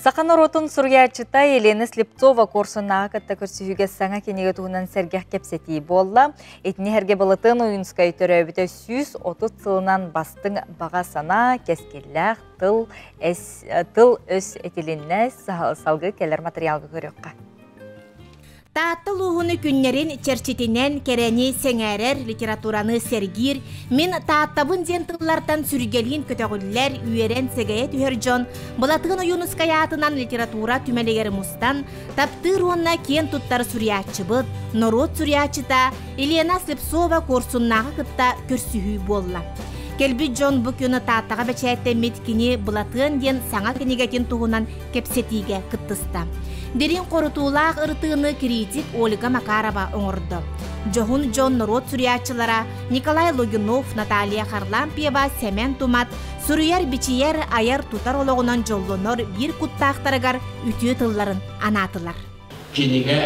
Саха норуотун суруйааччыта Елена Слепцова Куорсуннааҕы кытта көрсүһүүгэ саҥа кинигэ туһунан сэргэх кэпсэтии буолла. Итини сэргэ Былатыан Ойуунскай төрөөбүтэ 130 сылынан бастыҥ баҕа санаа, кэскиллээх тыл, эс, тыл өс этилиннэ салгыы кэлэр материалга көрүөххэ. Таатта улууһун күннэрин чэрчитинэн кэрэни сэҥээрэр, литератураны сэргиир, мин Тааттабын диэн тыллартан сүргэлиин көтөҕүллэр, үөрэн сэгэйэ түһэр дьон Былатыан Ойуунускай аатынан литература түмэлигэр мустан, таптыыр уонна киэн туттар суруйааччыбыт, норуот суруйааччыта Елена Слепцова Куорсуннааҕы кытта көрсүһүү буолла. Кэлбит дьон бу күн Тааттаҕа бэчээттэммит кини Былатыан диэн саҥа кинигэтин туһунан кэпсэтиигэ кыттыста. Дириҥ хорутуулаах ырытыыны критик Ольга Макарова оҥордо. Дьоһун дьон норуот суруйааччылара Николай Логинов, Наталья Харлампьева, Сэмэн Тумат суруйар-бичийэр, айар-тутар олоҕунан дьоллонор биир куттаахтарыгар үтүө тылларын анаатылар. Кинигэ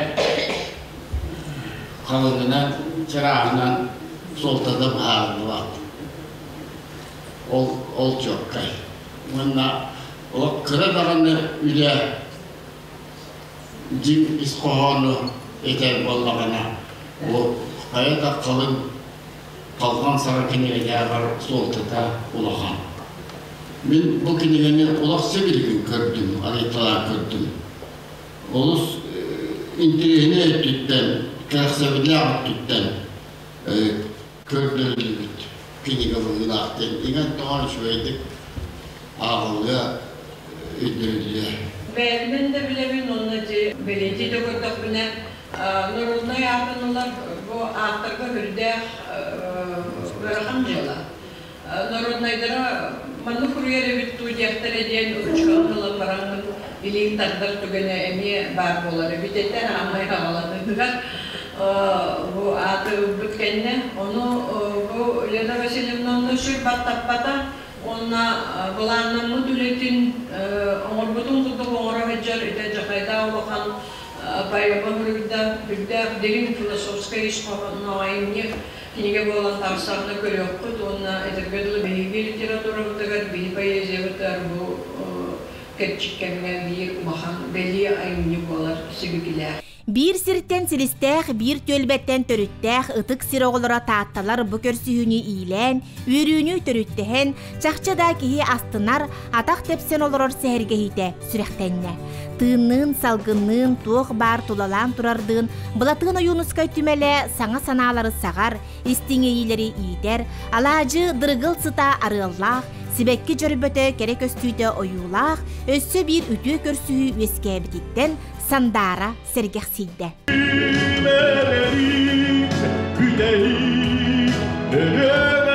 халыҥынан, чарааһынан суолтата быһаарыллыбат. Ол, ол чуолкай. Уонна Ол кыра даҕаны үлэ дьиҥ ис хоһоону этэр буоллаҕына, бу хайа да халыҥ халҕан саҕа кинигэлээҕэр суолтата улахан. Мин бу кинигэни олох сибилигин көрдүм, арыйталаан көрдүм. Олус интэриэһинэй өттүттэн, кэрэхсэбиллээх өттүттэн көрдөрүллүбүт кинигэ быһыылаах диэн иҥэн-тоҥон үчүгэйдик ааҕыллыа, өйдөнүллүө. Бэйэбинэн да билэбин уонна дьи бэлиэтии да көрдөхпүнэ народнай аатын ылар бу ааттарга үрдээх ыарахан дьыала. Народнайдара маннык суруйар эбит дуу диэхтэрэ диэн ручкаҕын ылан бараҥҥын илииҥ тардар түгэнэ эмиэ баар буолар эбит этэ аамай аҕаланыытыгар бу ааты ылбыт кэннэ ону бу Лена Васильевна онно сүр баттаппата уонна былааннаммыт үлэтин оҥорбутун курдук оҥоро сылдьар итэ дьахайдаах улахан поэма суруйда үрдээх дириҥ философскай ис хоһоонноох айымньы кинигэ буолан тахсарына көрүөххүт уонна этэргэ дылы биһиги литературабытыгар, биһи поэзиябытыгар бу кэрчик кэмҥэ биир улахан бэлиэ айымньы буолар сибикилээх. Биир сиртэн силистээх, биир түөлбэттэн төрүттээх ытык сир оҕолоро таатталар бу көрсүһүүнү иилээн, үөрүүнү төрүттэһэн, чахчы да киһи астынар, атах тэпсэн олорор сэһэргэһиитэ сүрэхтэннэ. Тыынныын, салгынныын, туох баар тулалаан турардыын Былатыан Ойуунускай түмэлэ саҥа санаалары саҕар, истиҥ иэйиилэри иитэр, алаадьы дыргыл сыта арыаллаах, сибэкки дьөрбөтө кэрэ көстүүтэ ойуулаах, өссө биир үтүө көрсүһүү үөскээбититтэн Сандаара сэргэхсийдэ. Бүтэһик өлүөмэ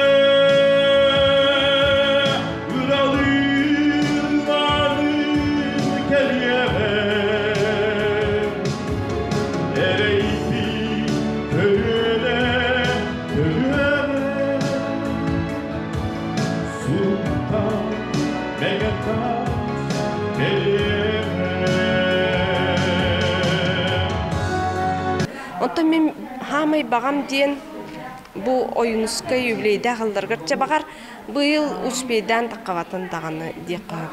Онтон мин хаамай баҕам диэн бу Ойуунускай юбилейдаах ылларыгар чэ баҕар быйыл успейдаан таххабатын даҕаны диэххэ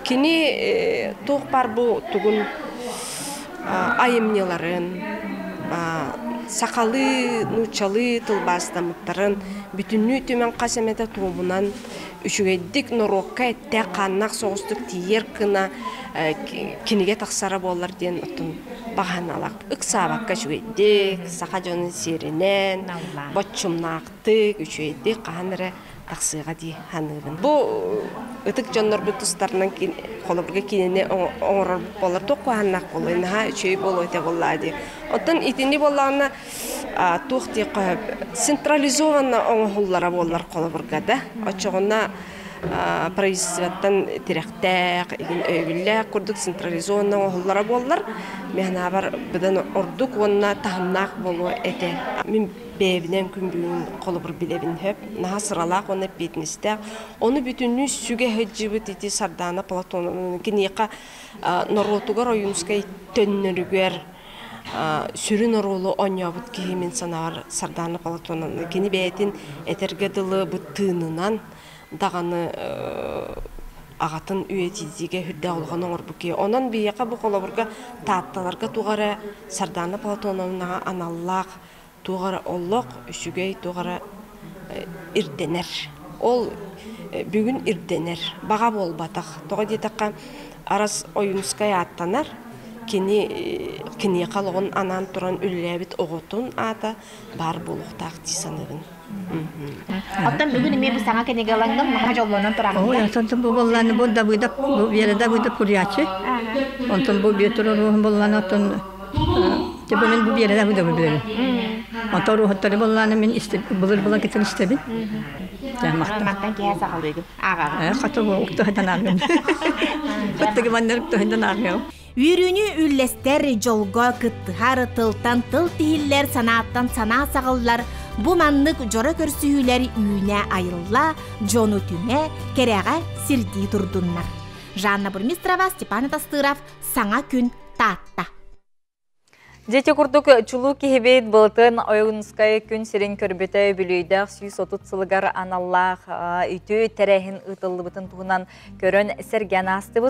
Кини туох баар бу тугун айымньыларын сахалыы, нууччалыы тылбаастаммыттарын бүтүннүү түмэн хас эмэтэ туомунан үчүгэйдик норуокка эттээх-хааннаах соҕустук тиийэр гына кинигэ тахсара буоллар диэн оттон баҕаһыналаах ыксаабакка үчүгэйдик саха дьонун сиэринэн боччумнаахтык үчүгэйдик хаһан эрэ тахсыаҕа дии саныыбын. Бу ытык дьоннорбут тустарынан холобурга киинэни оҥорор буоллар туох куһааннаах буолуой наһаа үчүгэй буолуо этэ буоллаа дии. Оттон итини буоллаҕына туох диэххэ централизованно оҥоһуллара буоллар холобурга да оччоҕуна правительствоттан тирэхтээх игин өйөбүллээх курдук централизованно оҥоһуллара буоллар мин санаабар быдан ордук уонна таһымнаах буолуо этэ. Мин бэйэбинэн күн бүгүн холобур билэбин сөп. Наһаа сыралаах уонна эппиэтинэстээх. Ону бүтүннүү сүгэ сылдьыбыт ити Сардаана Платоновна киниэхэ норуотугар Ойуунускай төннөрүгэр сүрүн оруолу оонньообут киһи мин санаабар Сардаана Платоновна. Кини бэйэтин этэргэ дылы бу тыынынан даҕаны аҕатын үйэтитиигэ үрдээх улахан оҥорбут киһи. Онон биһиэхэ бу холобурга Таатталарга туох эрэ Сардаана Платоновнаҕа аналлаах туох эрэ олох үчүгэй туох эрэ ирдэнэр. Ол бүгүн ирдэнэр. Баҕа буолбатах. Тоҕо диэтэххэ, Арас Ойуунускай ааттанар. Кини киниэхэ олоҕун анаан туран үлэлээбит оҕотун аата баар буолуохтаах дии саныыбын. Оттон бүгүн эмиэ бу саҥа кинигэ ылаҥҥын наһаа дьоллонон тураҕын. Ой, онтон бу буоллааны бу Давыдов, бу Вера Давыдов курячы. Онтон бу Бүөтүр оруоһун буоллааны оттон Типа мин бу Вера Давыдовы билэбин. Онтон оруоһуттары буоллааны мин былыр былыр кытын истэбин. Мантан киһи саҕалыыгын ааҕаҕын. Хата бу уктуһадан ааҕыам. Баттыгы маннарып туһунан ааҕыам. Үөрүүнү үллэстэр, дьолго кыттыһар, тылтан тыл тиһиллэр, санааттан санаа саҕыллар, бу маннык дьоро көрсүһүүлэр үүнэ айылла, дьону түмэ, кэрэҕэ сирдии турдуннар. Жанна Бурмистрова, Степан Атастыров, Саҥа күн, Таатта. Дьити курдук чулуу киһибит былытын Ойуунускай күн сирин көрбүтэ үбүлүөйдээх 130 сылыгар аналлаах үтүө тэрээһин ыытыллыбытын туһунан көрөн сэргээн аастыбыт.